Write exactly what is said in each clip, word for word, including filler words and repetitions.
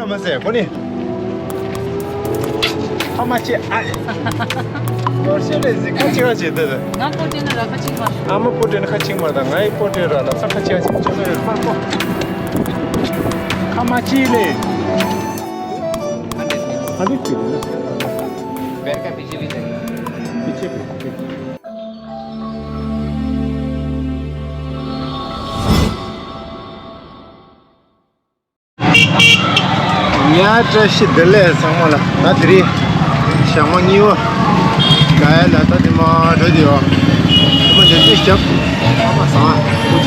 མ་ཟད་ཁོ་ནི། ཨ་མ་ཅེ་ཨ། ནོར་ཤེས་རེད་ཟེར་ཁ་ཆེ་བ་བྱེད་དེ། ང་པོ་ཏྲེ་ན་ར་ཁ་ཆིང་མ། ཨ་མ་པོ་ཏྲེ་ན་ཁ་ཆིང་མ་དང་ང་ཡི་པོ་ཏྲེ་ར་ལ་ས་ཁ་ཆེ་བ་ཆེ་ཆེ་བ་ཡོད་པར་པོ། ཨ་མ་ཅི་ལེ། ཨ་ལེ་ཅི་ལེ། བེར་ཀ་པི་ཅི་ལི་ཟེར། པི་ཅི་པི་ཅི། ཉ་བཀྲ་ཤིས་བདེ་ལེགས་ཚང་མ་ལ། ད་དེ་རིང་ཞག་མ་གཉིས་པ། ག་ཡ་ལ་ད་དེ་མ་འགྲོ་དེ་ཡོ། དེ་མ་འགྲོ་དེ་ཞབས་ཨ་མ་བཟང་ཨུ་ཅག་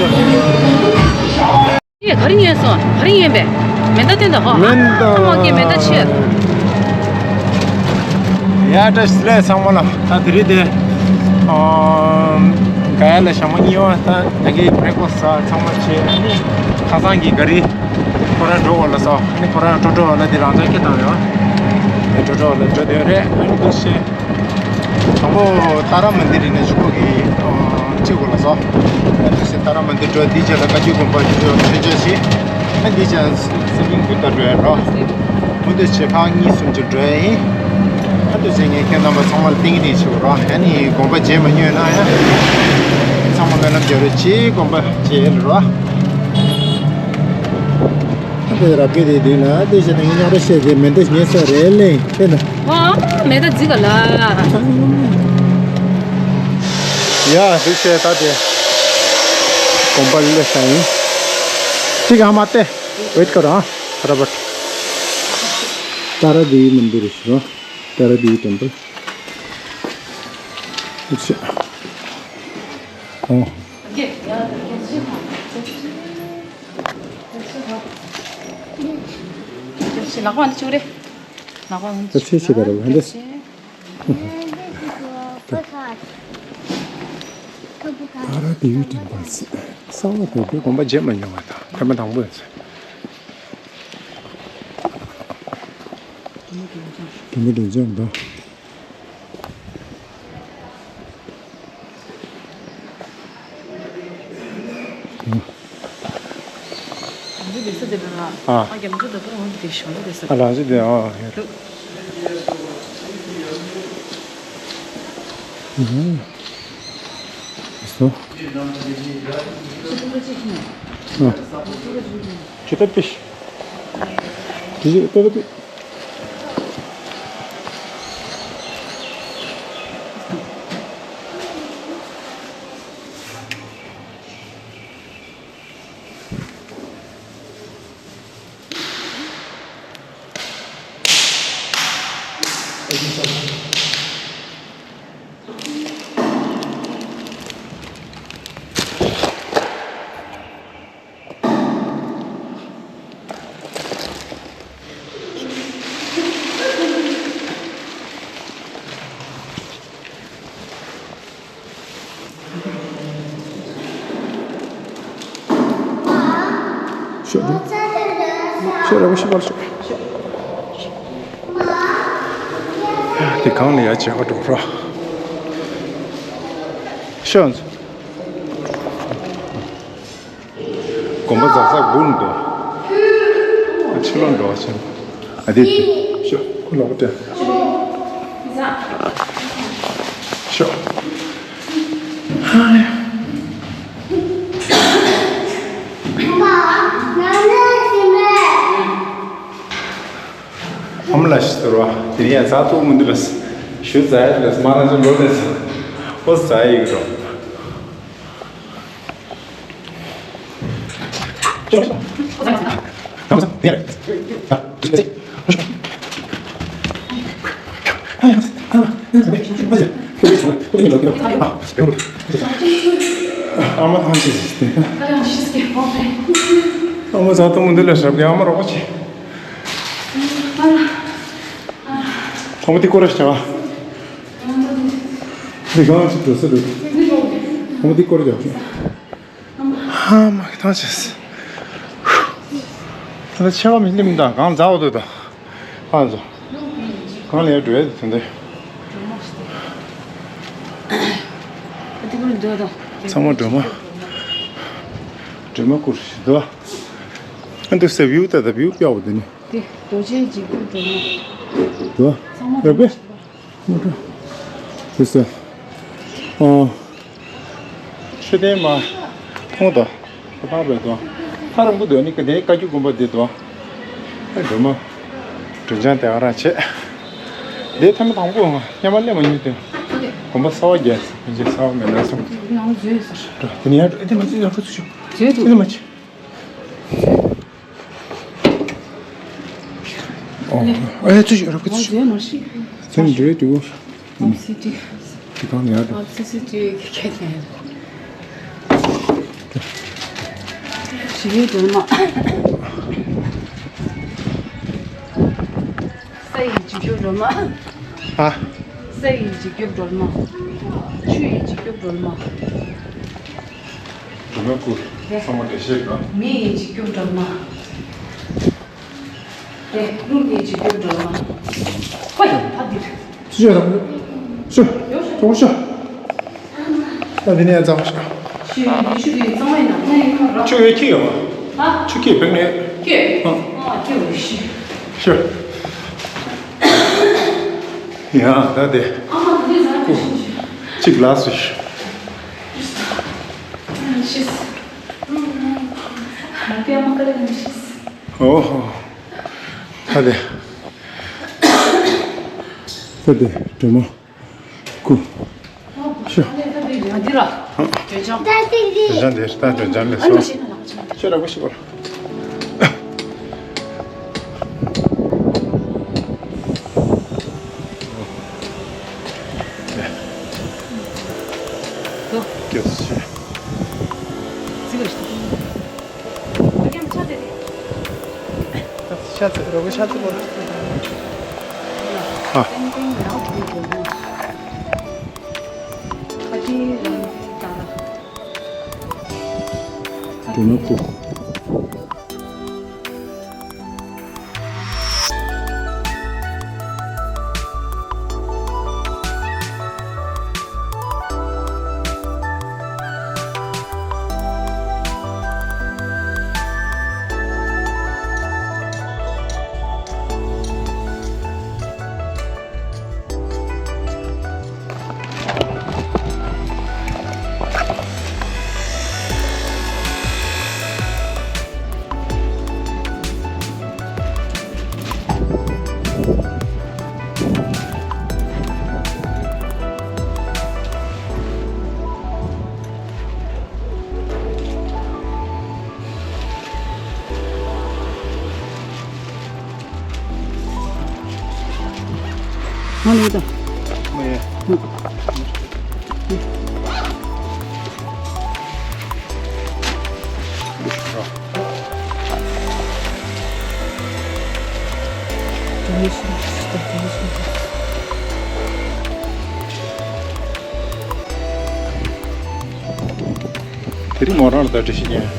ཡེ་ག་རེ་ཉན་སོང་། ག་རེ་ཉན་པས། མེ་མདའ་བསྟན་ད་ཧོ། མེ་མདའ། ཨ་མ་གི་མེ་མདའ་ཆེ། ཡ་བཀྲ་ཤིས་བདེ་ལེགས་ཚང་མ་ལ། ད་དེ་རིང་དེ་ཨ་ག་ཡ་ལ་ཞག་མ་གཉིས་པ། ད་ད་གི་བྷི་རེག་ཕ་སི་ཟ་ཚང་མ་བྱས། ཨ་ནི་ཁ་སང་གི་ག་རི་ཁོ་རང་འགྲོ་བ་ལ་སོ། ཨ་ནི་ཁོ་རང་འགྲོ་འགྲོ་བ་ལ་དེ་རང་ཅག་སྐད་བཏང་ཡོད། འགྲོ་འགྲོ་བ་ལ་འགྲོ་དེ་རེད། ཨ་ནི་འདུག་སེ་དང་པོ་ཏཱ་ར་མན་དིར་ཡིན་ན་ཆུ་ཁོག་གི་ཨ་ཅི་གོ་ལ་སོ། འདུག་སེ་ཏཱ་ར་མན་དིར་འགྲོ། དེའི་རྗེས་ལ་བཀའ་བརྒྱུད་དགོན་པ་ཆུ་ཆུ་ཆུ་ཆུ་ཞིག་ཨ་འདི་ཅག་སི་པིང་ཁུལ་ད་འགྲོ་ཡ་རོ། མུ་མཐུད་བྱེད་ཁག་གཉིས་གསུམ་ཅིག་འགྲོ་ཡ་ཡིན། ཨ་འདུག་སེ་ངས་ཁྱེད་རྣམ་པ་ཚང་མ་ལ་སྟོན་གྱི་རེད་ཞུ་རོགས། ཨ་ནི་དགོངས་པ་བརྗེད་མ་མྱོང་ན་ཡང་། ཚང་མ་སྨོན་ལམ་རྒྱག་རོགས་གྱིས། དགོངས་པ་བརྗེད་ཡ་རོགས། ཨ་འདི་རབ་རྒྱས་དེ་མདུན་ལ་ཨ་འདི་བྱས་ན་ངས་རྙོག་དྲ་བཤད་དེ་མེ་མདའ་ཉེ་ས་རེད་ལེ་ཁྱེད་ན། ཨ་མེ་མདའ་འཛི་ག་ལ། ཡ་འདུག་སེ་ད་དེ་དགོངས་པ་ལེ་ས་ཡིན། གཅིག་ཨ་མ་སྟེ། ཝེཊ་ཀར་ཨ། ར་བཊ། ཏཱ་ར་དེ་བི་མན་དིར་ཞུ་རོགས། ཏཱ་ར་དེ་བི་ཊེམ་པལ། ཨོ། ལག་པ་འདི་བཅུག་རེ། ལག་པ་འདི་ད་ཆེ་ཆེ་ག་རེ་བ་འདི། ཏཱ་ར་དེ་བི་ཊེམ་པལ། གསང་བ་དེ་དགོན་པ་རྗེས་མ་མྱོང་བ་དང་ཐེངས་མ་དང་པོ་ཡིན་ཟེར། དེ་མོ་དེ་འཇམ་དང་། ང་ཚོ་བསྡད་ས་དེ་ལ། ཨ། ཨ་རྒྱ་མི་ཚོ་ད་བར་འོང་དེ་ཞོ་ལོ་བསྡད་ས། ཨ་ལགས་ཚོ་དེ་ཨ། ཨུ། སོ། ཨ། ཇི་ལྟར་དཔེ། དེ་ལྟར་དཔེ། ཤོག་རེ། ཤོག་རེ་བ་ཤོག་ཤོག་དེ་གང་ལ་ཡ་བྱེད་པ་འགྲོ་ར། ཤོག་དགོན་པ་ཛག་ཛག་སྒུག་འདུག་ཕྱི་ལོགས་འགྲོ་བ་ཆེན་པོ། ཨ་དེ་དེ། ཤོག་ཁོ་ལོག་སྟེ། ཤོག་ཨ་མ་ལ་ཤི་ཟེར་བ། དེ་ཡང་ཟ་ཐུབ་མི་འདུག་ལ། ཞུ་ཟ་ཡ་ལ་མ་རང་ཚོ་འགྲོ་ལས་སོ། ཨོ་ཟ་ཡི་གི་རོ། ཨ་མ་ཐང་ཆད་ཟེར་ཏེ། ཨ་མ་ཟ་ཐུབ་མི་འདུག་ལ་ཞབས་ཀྱི་ཨ་མ་རོགས་པ་བྱེད། ཁོང་མོ་དེ་སྐོར་ར་བྱ་བ། དེ་གང་ཅིག་འགྲོ་ས་རེད། ཁོང་མོ་དེ་སྐོར་ར་བྱ་བ། ཧ་མ་གི་ཐང་ཆད། ད་ཆེ་བ་མི་སླེབས་ད་གང་མཛའ་བ་འདུག་ད། ཧ་ཚོ། གང་ལ་ཡར་འགྲོ་ཡ་དེ་དེ་འདྲ། ཚང་མ་སྒྲོལ་མ། སྒྲོལ་མ་སྐུ་ཞིག་འདུག་ཨ་འདུག་ཟེར་བིའུ་ད་ད་བིའུ་ཕྱག་པོ་དེ་ནི། དེ་རྡོ་རྗེ་འཇིགས་སྐྱོབ་སྒྲོལ་མ། འགྲོ། ཚང་མ་རེད་པས། མ་འགྲོ། དེ་ཟེར། ཨོ། མཆོད་རྟེན་མ། མཐོང་དང་། ཁ་པར་བས་དང་། ཧ་རང་པོ་དོན་ནི་ག་དེའི་བཀའ་བརྒྱུད་དགོན་པ་འདི་དང་། ཨེ་སྒྲོལ་མ། སྒྲོལ་ལྗང་དེ་ག་རང་བྱེད། དེ་ཐ་མ་དང་པོ་སྔ་མ་སླེབས་མ་མྱོང་དེ། དགོན་པ་གསར་པ་རྒྱག་ཟེར་མི་རྗེ་གསར་པ་མེད་ན་སོང་། ཡང་བཟོས་ཟེར། འགྲོ་དེ་ནི་ཡར་འགྲོ་ཨེ་དེ་མ་ཚུད་ཡར་འགྲོ་ཚུད་ཤོག་བཟོས་འདུག་ཨེ་དེ་མ་ཚུད། ཨོ། ཨེ་ཚུད་ཤོག་ར་ཁུ་ཚུད་ཤོག་ང་བཟོས་མ་ཤེས། ཚུད་འདྲེ་དུ། ཨོབ་སི་ཌི། དེ་གང་ནས་ཡར་འགྲོ། ཨོབ་སི་ཌི་ཁྱེད་ཀྱིས། ཞི་བའི་སྒྲོལ་མ། ས་ཡི་འཇིགས་སྐྱོབ་སྒྲོལ་མ། ཨ། ས་ཡི་འཇིགས་སྐྱོབ་སྒྲོལ་མ། ཆུ་ཡི་འཇིགས་སྐྱོབ་སྒྲོལ་མ། སྒྲོལ་མ་སྐུ། ཚང་མ་འགྲེལ་བཤད་གནང་། མེ་ཡི་འཇིགས་སྐྱོབ་སྒྲོལ་མ། དེ་རླུང་གི་འཇིགས་སྐྱོབ་སྒྲོལ་མ། ཧོ་ཡ་ཕ་འདིར། ཤོ་ཤོ་ཤོ་ཤོ། ད་འདི་ནས་ཡར་འཛེགས་ཤོག་ཤོ་ཡ་ཤོ་ཡ་གཙང་མ་ཡིན་ན་ང་ཡིན་ན་ར། ཆུ་ཡོད་ཁྱི་ཡོད་མ། ཧ། ཆུ་ཁྱི་བེག་ནས། ཁྱི། ཨ། ཨ་ཁྱི་འོ་ཤི། ཤོ། ཡ་ད་དེ། ཨ་མ་དེ་ཟ་དེ་ཤི་ཤི། གཅིག་ལ་སུ་ཤི། ཤི། ཨ་དེ་ཨ་མ་ཀ་ལེ་ནི་ཤི། ཨོ་ཧོ། ད་དེ། ད་དེ་སྒྲོལ་མ་སྐུ། ཤོ། ཡ་འདི་ར། ཨ། ཅོ་ཅོ། ཅོ་ཅོ་འདི་ད་ཅོ་ཅོ་ལས་སོ། ཤོ་ར་གོ་ཤི་གོ། ཀྱེ་ཤེ། ཨ་ཀྱེ་ཆ་དེ་རེད། ཤ་ཚ་རོ་གི་ཤ་ཚ་པོ། ཨ། སེམས་ཅན་ཡང་དག་པའི་སྒྲོལ་མ། ཁ་ཆེའི་རང་བཞིན་ལྟར། སྒྲོལ་མ་སྐུ། ང་ལས་དང་། མ་ཡ། ང་། དེ་རིང་མོ་རང་ལ་བརྡ་སྤྲོད་ཞིག་ཉན།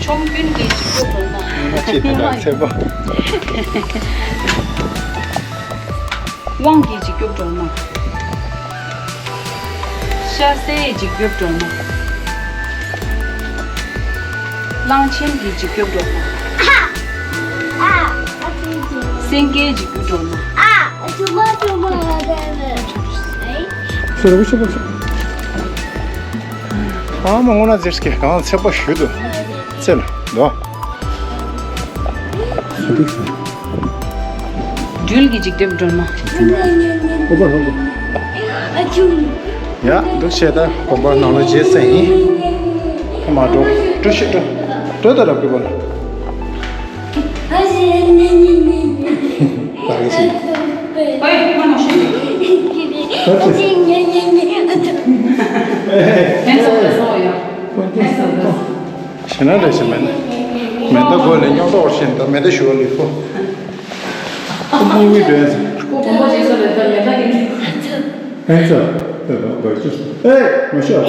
ཆོམ་རྐུན་གྱི་འཇིགས་སྐྱོབ་སྒྲོལ་མ། ང་ཅི་དེ་འདྲ་ཚེ་པོ། དབང་གི་འཇིགས་སྐྱོབ་སྒྲོལ་མ། ཤ་ཟའི་འཇིགས་སྐྱོབ་སྒྲོལ་མ། གླང་ཆེན་གྱི་འཇིགས་སྐྱོབ་སྒྲོལ་མ། སེང་གེའི་འཇིགས་སྐྱོབ་སྒྲོལ་མ། ཤོ་ར་གོ་ཤོ་གོ་ཤོ། ཨ་མ་སྔོ་ན་ཟེར་སྐད་གང་ཚེ་པོ་ཞུ་དུ། ཚེ་ལ་དོ། སྦྲུལ་གྱི་འཇིགས་སྐྱོབ་སྒྲོལ་མ། ཡ་འདུག་བྱས་ད་དགོན་པ་ནང་ལ་རྗེས་སུ་ཡིན། མ་འགྲོ། འགྲོ་ཤི་འགྲོ། འགྲོ་ད་རབ་ཀྱི་བོ་ལ། ད་གི་ཤི། ད་ཅི། ཧེན་སོ་ད་སོ་ཡ། ཧེན་སོ་ད་སོ། ཞེ་ན་རེ་ཞེ་མེད་ན། མེ་མདའ་སྒོ་ལས་རྙོག་གྲོགས་ཤེས་ད་མེ་མདའ་ཞུ་བ་ལི་ཁོ། ཁོ་མུ་བི་འདྲེན་སོང་། ཁོ་གོམ་པ་བྱེད་སོ་རེད་ད་མེ་མདའ་གི་ནི། ཧེན་སོ། ད་ད་ད་ཅི། ཨེ་མ་ཤོག་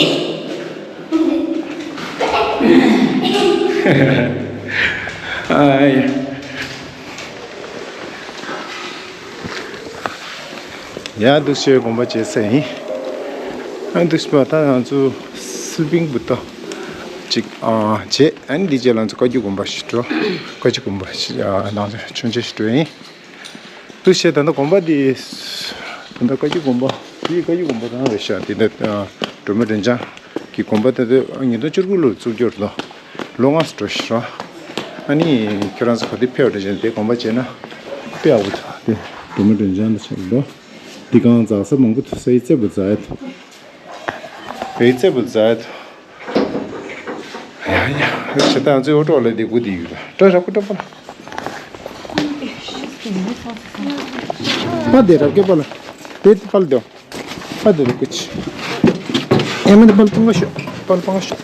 ཨ་ཡ། ཡ་འདུག་སེ་དགོན་པ་བྱེད་ས་ཡིན། ཨ་འདུག་སེ་ད་ང་ཚོ་སི་པིང་བུ་ཏོ། ཅིག་ཨ་བྱས། ཨ་ནི་འདི་རྗེས་ལ་ང་ཚོ་བཀའ་བརྒྱུད་དགོན་པ་ཞིག་འགྲོ། བཀའ་བརྒྱུད་དགོན་པ་ཞིག་ཨ་ནང་ཚོ་ཆུང་ཆུང་ཞིག་འགྲོ་ཡིན། འདུག་བྱས། ད་ལྟ་དགོན་པ་འདི། ད་ལྟ་བཀའ་བརྒྱུད་དགོན་པ། འདི་བཀའ་བརྒྱུད་དགོན་པ་རང་རེད་ཤག་འདི་ད་སྒྲོལ་མ་སྒྲོལ་ལྗང་གི་དགོན་པ་དེ་ཚོ་ཉིས་སྟོང་བཅུ་དགུ་ལོར་བཙུགས་རྒྱུ་རེད་དོ། ལོ་ལྔ་ཙམ་འགྲོ་ཤག་ར། ཨ་ནི་ཁྱེད་རང་ཚོ་ག་དུས་ཕེབས་རེད་ཅེ་དེ་དགོན་པ་བྱས་ན་དཔེ་ཡག་པོ་འདུག་དེ་སྒྲོལ་མ་སྒྲོལ་ལྗང་ལ་ཆགས་འདུག་འདི་གང་འཛག་ས་མང་པོ་འདུག་སའི་རྩེ་པོ་འཛག་ཡ་འདུག་བའི་རྩེ་པོ་འཛག་ཡ་འདུག་ཡ་ཡ། བྱེད་སྟངས་ཚོའི་འོག་གྲོགས་ལ་དེ་དགུ་དེ་ཡོད་ལ་སྐྲ་རག་པོ་སྐྲ་པོ་ལ། པ་དེ་རབ་སྐྱེས་པ་ལ། དེ་དེ་པ་ལ་དེ། པ་དེ་རུ་ཀུ་ཆི། ཨེ་མ་དེ་པ་ལ་ཕང་ག་ཤོད། པ་ལ་ཕང་ག་ཤོད།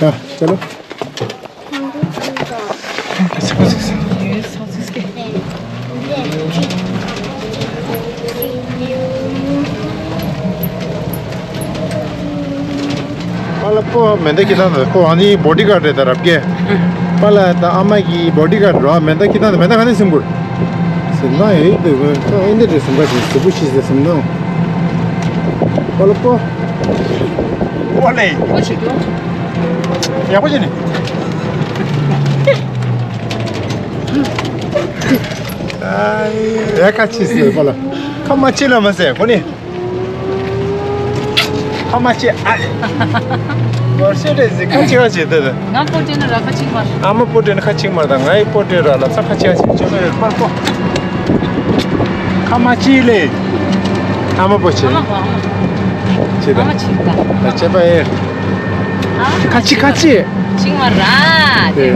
ཡ་ཅ་ལོ། པཱ་ལགས་པོ་མེ་མདའ་ཁྱེར་ཐང་དང་པོ་ཨ་ནི་བོ་ཌི་གཱཌ་རེད་ད་རབ་རྒྱས། པཱ་ལགས་དང་ཨ་མ་གི་བོ་ཌི་གཱཌ་རོ། མེ་མདའ་ཁྱེར་ཐང་དང་མེ་མདའ་ག་ནས་སེམས་ཁུར། སེམས་ནང་ཡོད་དུས་ཁོས་ཨེ་འདི་རེད་སེམས་ཁ་ཞིག་གཟུགས་པོ་ཞིག་ཟེར་སེམས་ནང་། པཱ་ལགས་པོ། ཨོ་ལེ། ཨོ་ཞིག་ཡོད། ཡག་པོ་བྱས་ནས། ཨ་ཡ་ཁ་ཆེ་ཟེར་པཱ་ལགས། ཁ་མ་ཆེ་ལ་མ་ཟེར་ཁོ་ནི། ཁ་མ་ཆེ་ཨ། ངོ་ཤེས་རེད་ཟེར་ཁ་ཆེ་བ་བྱེད་དེ། ང་པོ་ཏྲེ་ན་ར་ཁ་ཆིག་མར། ཨ་མ་པོ་ཏྲེ་ན་ཁ་ཆིག་མར་དང་ང་ཡི་པོ་ཏྲེ་ར་ལ་ས་ཁ་ཆེ་བ་བྱེད་ཅོ་མེ་རེད་པར་པོ། ཁ་མ་ཆེ་ལེ། ཨ་མ་པོ་ཆེ། ཨ་མ་པོ་ཨ་མ་པོ་ཆེ། ཆེ་ད། ཨ་མ་ཆེ་ད། ད་ཆེ་པ་ཨེ། ཨ་མ་ཁ་ཆེ་ཁ་ཆེ། ཆིག་མར་ར། དེ།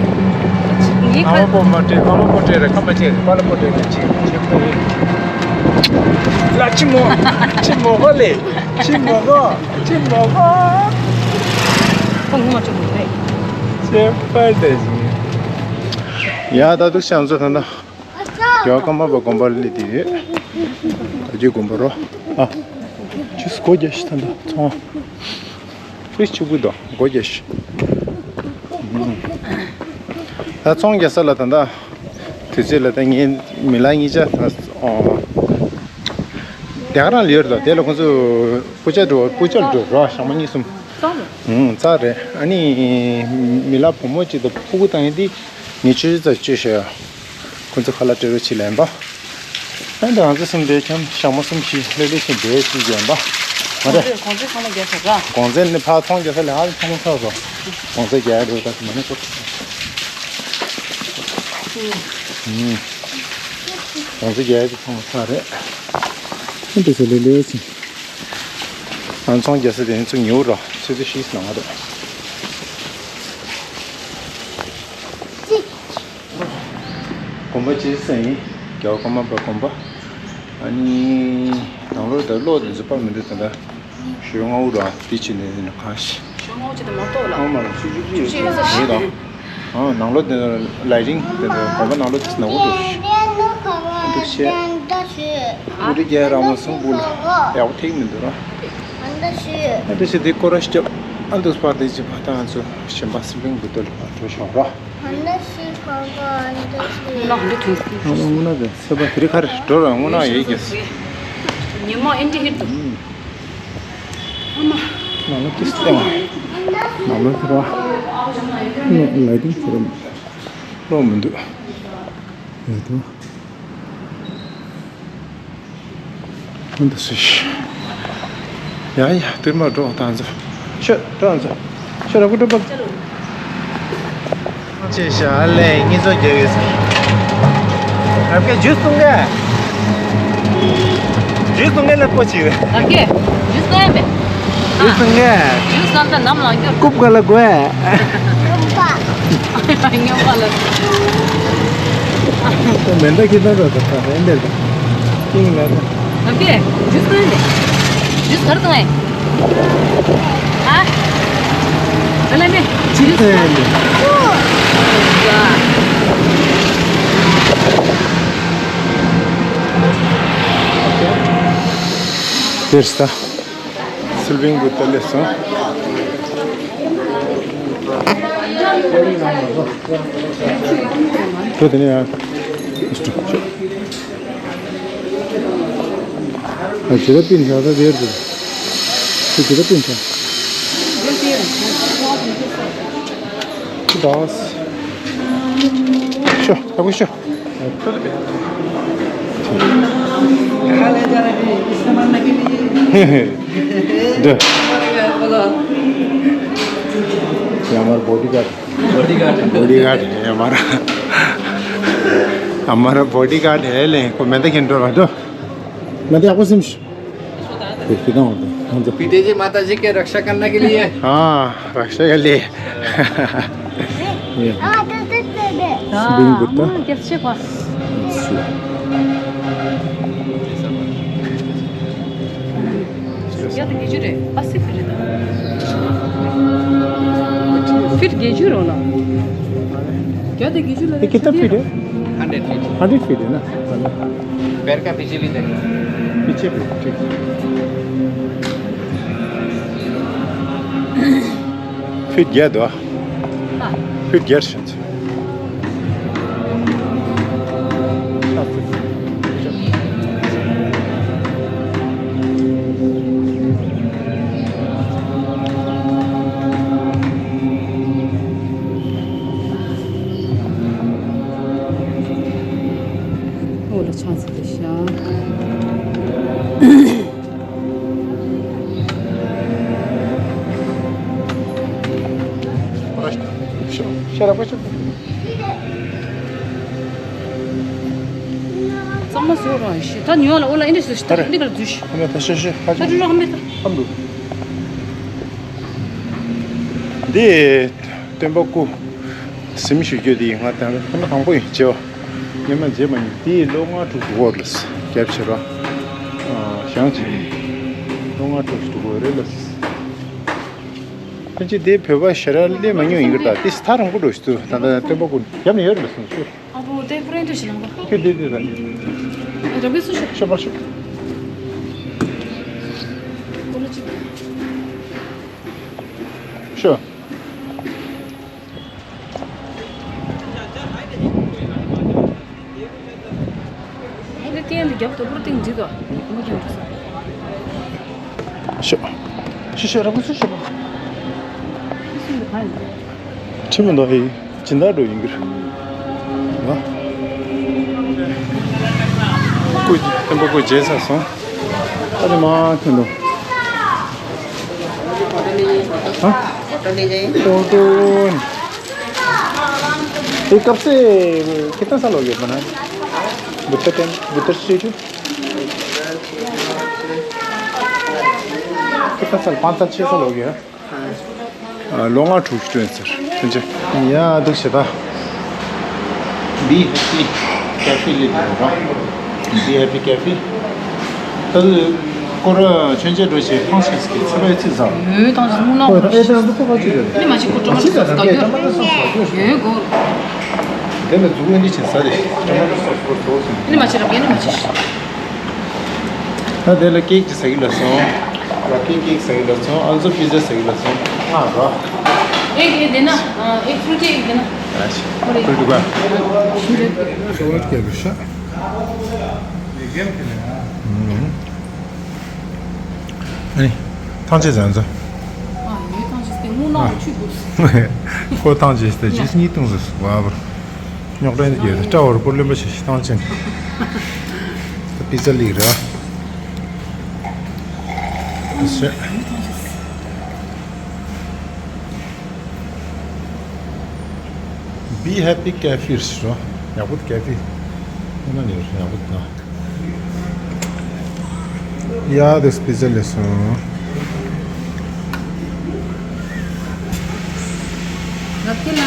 ངའི་ཨ་མ་ཁ་པོ་མ་ཏྲེ་ཨ་མ་པོ་ཏྲེ་ར་ཁ་མ་ཆེ་རེད་པ་ལགས་པོ་ཏྲེ་ན་ཆེ་ཆེ་པ་ཨེ། ལ་ཆི་མོ། ཆི་མོ་གོ་ལེ། ཆི་མོ་གོ། ཆི་མོ་གོ། ཁོ་ངོ་མ་ཆུང་ངུ་རེད། ཆེ་པ་དེ་ཟིན། ཡ་ད་དུ་ཤང་ཚོ་ད་ད། ཡ་ཀརྨ་པ་དགོན་པ་ལི་དེ་རེད། ད་ཅི་དགོན་པ་རོ། ཨ། ཅི་སྒོ་རྒྱག་ཤི་ད་ད་ཚོང་། ཕིས་ཆུ་བུ་དོ་སྒོ་རྒྱག་ཤི། ད་ཚོང་རྒྱག་ས་ལ་ད་ད། དུས་ཚོད་ལ་ད་ངའི་མི་ལ་གཉིས་ཆ་ད། ཨོ། དེ་ག་རང་ལ་ཡོད་རེད་དོ། དེ་ལ་ཁོང་ཚོ་སྤུ་ཅག་འགྲོ་སྤུ་ཅག་འགྲོ་རོ་ཞག་མ་གཉིས་གསུམ། ཙག་རེད། ཨུང་ཙག་རེད། ཨ་ནི་མི་ལ་བུ་མོ་གཅིག་དང་ཕྲུ་གུ་བཏང་ཡིན་དེ་ཉི་ཤུ་ཙམ་བཅོས་ཤག་ཁོང་ཚོ་ཁ་ལག་སྤྲད་རོགས་བྱེད་ལན་པ། ཨ་ནི་ང་ཚོ་གསུམ་དེ་ཁྱམ་ཞག་མ་གསུམ་བཞི་ལྷོད་ལྷོད་གསུམ་བསྡད་ཅིག་ཡིན་པ། མ་རེད། གོང་ཚད་གོང་ཚད་ཚང་མ་རྒྱག་ཚར་ར། གོང་ཚད་ནི་ཕར་ཚོང་རྒྱག་ས་ལས་ཧ་ལས་ཚང་མ་ཚར་སོང་། གོང་ཚད་རྒྱག་ཡ་འགྲོ་ད་མ་ནི་ཀོ། ཨུང་། གོང་ཚད་རྒྱག་ཡ་དེ་ཚང་མ་ཚར་རེད། ཨ་འདི་ཚོ་ལྷོད་ལྷོད་ཅིག་ཨ་ཚོང་རྒྱག་ས་དེ་ནི་ཚུར་ཉོ་རོགས་ཚོད་ཚོད་ཤིག་གནང་བ་རེད། དགོན་པ་ཅི་ཟེར་ཡིན། རྒྱལ་བ་ཀརྨ་པ་དགོན་པ། ཨ་ནི་ནང་ལོགས་དང་གློག་དེ་ཚོ་པར་མི་འདུག་ད་ལྟ། ཞོ་ལྔ་བོ་ར་དེ་ཕྱིན་ནས་ནི་གང་ཞིག་ཞོ་ལྔ་བོ་ཅི་དང་མ་གཏོགས་ལ། ཨང་མ་ལ་སུ་ཅི་ཅི་ཅི་ཡོད་ས་ཞིག་ཡོད་དང་། ཨང་ནང་ལོགས་དེ་ལའི་ཊིང་དེ་ཚོ་དགོན་པ་ནང་ལོགས་དེ་ནག་པོ་འདུག་འདུག་ཤེས། ཨུ་རི་རྒྱལ་ར་མ་སུམ་བུ་ལ་ཡག་པོ་ཐེག་མི་འདུག་ར། ཨ་འདི་ཞིག་ཨ་འདི་ཞིག་དེ་སྐོར་ར་སྐྱབས། ཨ་འདུག་པར་དེ་ཅི་བ་དང་ཚོ་གཞན་པ་སི་པིང་བུ་ཏོ་ལ་འགྲོ་ཤོག་ར། ཨ་འདི་ཞིག་གང་ག་ཨ་འདི་ཞིག་ཨ་ལ་འདི་ཐུང་ཐུང་། ཨ་ལ་དངོས་གནས་དེ་ཚེ་པ་དེ་རིང་ག་རེ་འགྲོ་ར་དངོས་གནས་ཡོད་ཀྱི། ཉི་མ་ཨིན་ཏི་ཧིར་དུ། ཨ་མ། ནང་ལ་ཏིས་ཏེ་བ། ནང་ལ་ཏེ་བ། ནང་ལ་ཏིས་ཏེ་བ། ལོ་མི་འདུག་ཡོད་དོ། ཨ་འདི་སུ་ཞིག་ཡ་ཡ་དུས་མ་འགྲོ་ད་ཚོ། ཤོད་ད་ཚོ། ཤོད་ར་ཀུ་འགྲོ་པ། ཅེས་བྱ་ལས་ངེད་ཚོ་རྒྱལ་བའི་སར། རབ་ཀྱི་ཇུས་གཏོང་གི་ཇུས་གཏོང་གི་ལ་པོ་ཆེ་བས། རབ་ཀྱི་ཇུས་གཏོང་ཡ་མེད། ཇུས་གཏོང་གི་ཇུས་གཏོང་ད་ནམ་ལངས་རྒྱུ། རྐུབ་ག་ལ་དགོས། སྨྱོན་པ་ལ། མེ་མདའ་ཁྱེར་ད་ད་ད་ད་ཨེ་འདེར་ད། ཀིང་ལ་ད། རབ་ཀྱི་ཇུས་གཏོང་ཡ་མེད། ཇུས་ག་རེ་གཏོང་ཨེ། ཨ། ཨ་ལ་མེ། ཇི་རིགས་ཨེ་འདི། དེར་ས། སིལ་བིང་བུ་ཏ་ལེ་སོང་། ཁྱོད་དེ་ནས་ཡང་། ཨ་ཇི་ལ་པིན་ཆ་ད་དེར་དེ། ཁྱོད་ཇི་ལ་པིན་ཆ། Sauce. Sure, अब sure. कहाँ ले जा रहे हैं? इससे मारने के लिए। दे। बोलो। ये हमारा बॉडीगार्ड। बॉडीगार्ड। बॉडीगार्ड है हमारा। हमारा बॉडीगार्ड है, ले, को मैं तो खेल रहा हूँ, तो। मैं तो आपको सिम- पिताजी माता जी के रक्षा करने के लिए। हाँ, रक्षा के लिए। ये। हाँ, तो, तो, तो, तो। हाँ, बिंग कुत्ता। हाँ, कैसे पास? अच्छा। क्या तो गेजू रे? अस्सी फीट है। फिर गेजू रो ना। क्या तो गेजू लगे? ये कितना फीट है? Hundred feet. हंड्रेड फीट है ना? पैर का पीछे भी देख। पीछे भी, ठीक। फिट गया तो। हाँ। फिट गया शायद। འོ་ལ་ཆང་ཚིག་དེ་ཤ། ཤ་ར་པ་ཤ། གཙང་མ་བཟོ་རོགས་ཤི། ད་ཉོ་ལ་འོ་ལ་ཨེ་འདྲ་བཟོ་ཤི། ད་འདི་གར་འཛུལ་ཤི། ཧ་མེ་ད་ཤ་ཤ་ཧ་ད་ཅུ་རུ་ཧ་མེ་ད། ཧམ་རུ། འདི་སྟོན་པ་སྐུ་གཟིམ་ཞུ་རྒྱུ་དེ་ང་དང་ཐེངས་མ་དང་པོ་ཡིན་བྱེད་པ། སྔོན་མ་བྱེད་མ་མྱོང་། དེ་ལོ་ལྔ་དྲུག་འགྲོ་གི་རེད་ལ། རྒྱབ་བྱེད་ར། ཞང་བྱེད། ལོ་ལྔ་དྲུག་འགྲོ་གི་རེད་ལ། ཕན་ཆད་དེ་བོད་པ་ཞེ་དྲག་སླེབས་མ་མྱོང་ཡིན་གྱི་རེད་ད། དེ་ས་ཐག་རིང་པོ་འགྲོ་ཞིག་འདུག་ད་ལྟ་སྟོན་པ་སྐུ་རྒྱབ་ནས་ཡོད་རེད་ལ་སོང་ཤོད། ཨ་བོ་དེ་ཁོ་རང་འདྲ་ཞིག་ལངས་པ། ཁྱོད་དེ་དེ་ར། ར་བའི་སུ་ཤོད། ཤོད་པར་ཤོད། ཁོ་ལ་ཅིག་ཤོད། ཨ་ནི་སྟེང་དུ་རྒྱབ་དོ་པོར་སྟེང་འཛི་དོ། མོ་རྒྱབ་འགྲོ་སོང་། ཤོ། ཤོ་ཤོ་ར་ཁུ་སུ་ཤོ། ཁྲི་མོ་འདོ་ཧེ། སྦྱིན་བདག་འགྲོ་ཡིན་གྱི་རེད། ང་། སྐུ་སྟོན་པ་སྐུ་མཇལ་ཚར་སོང་། ཨ་ནི་མ་ཁྱོད་འདུག་ཧ། ཨོ་ཏོ། ये कब से कितना साल हो गया बना? बुद्ध टेम बुद्ध स्टैचू। कितना साल? पाँच साल, छः साल हो गया। ལོ་ལྔ་དྲུག་ཅུ་ཐོན་ཟེར། ཐོན་ཆེ། ཡ་འདུག་བྱེད་ད། Be happy cafe ལས་དེ་ར། Be happy cafe། ད་དུ་སྐོར་ཆོས་མཇལ་འགྲོ་བྱེད་ཐང་ཆེན་སྐད་ཚེ་བའི་ཚིག་ཟ། ཡོད་ཐང་ཆེན་སྨུག་ནག་ཨོ་ད་ཨེ་ད་འདུག་ཁོ་པ་ཅི་རེད། ཨ་ནི་མ་ཅིག་ཁོ་ཊ་མ་ཊོ་སོ་སི་ག་ཡོད། ཡོད་གོ། དེ་ལ་འཛུགས་ཨ་ནི་ཆེན་ཟ་རེད། ཊ་མ་ཊོ་སོ་སི་ཁོ་ཚོ་ཟིན། ཨ་ནི་མ་ཅིག་ར་ཨ་ནི་མ་ཅིག་ད་དེ་ལ་ཀེག་ཅིག་ཟ་གི་ལ་སོང་། ར་ཀེག་ཀེག་ཟ་གི་ལ་སོང་། ཨ་ཚོ་པི་ཛ་ཟ་གི་ལ་སོང་། ང་ར། ཨེག་ཨེག་དེ་ན། ཨེག་ཕུལ་ཏི་ཨེག་དེ་ན། ཨ་ཤི། ཨོ་རེད། ཕུལ་ཏི་ག་ཤི་འདྲ། ཤོ་ལོ་ཀེ་རུ་ཤ། ཨ་ནི། ཐང་ཆད་ཟ་ཚོ། ཨ་ཡོད་ཐང་ཆད་སྟེ་སྔོ་ནག་ཆུ་བུ། ཁོ་ཐང་ཆད་སྟེ་ཇུས་གཉིས་བཏུང་ཟེར་བ་བར། རྙོག་དྲ་ཡིན་གྱི་སྐྲ་བོར་པོར་ལེན་པ་ཞིག་བཏང་ཅིང་། པི་ཛ་ལིག་ར། ཟེར། Be happy cafe ཟེར་རོ། ཡག་པོ་ཀེ་ཧྥེ། ཨ་མ་ནི་ཡག་པོ་ད། ཡ་དེ་སྤེ་ཤལ་ལས་སོང་། ལབ་ཀྱི་ལ།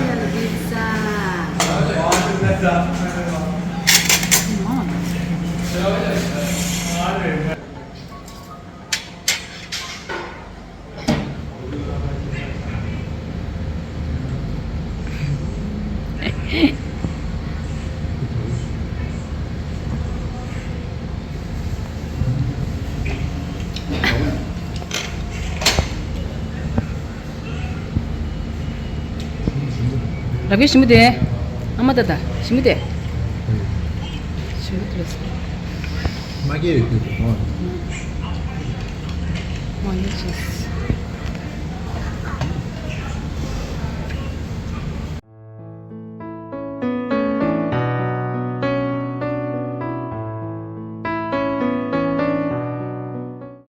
ལ་པི་ཛ། ལབ་ཀྱི་ཞི་མི་དེ། ཨ་མ་ད་ད་ཞི་མི་དེ། ཞི་མི་དེ། མ་སྐྱེས་ཡོད་རྒྱུ་དེ་ངོ་། མ་ཡོད་ཅེས།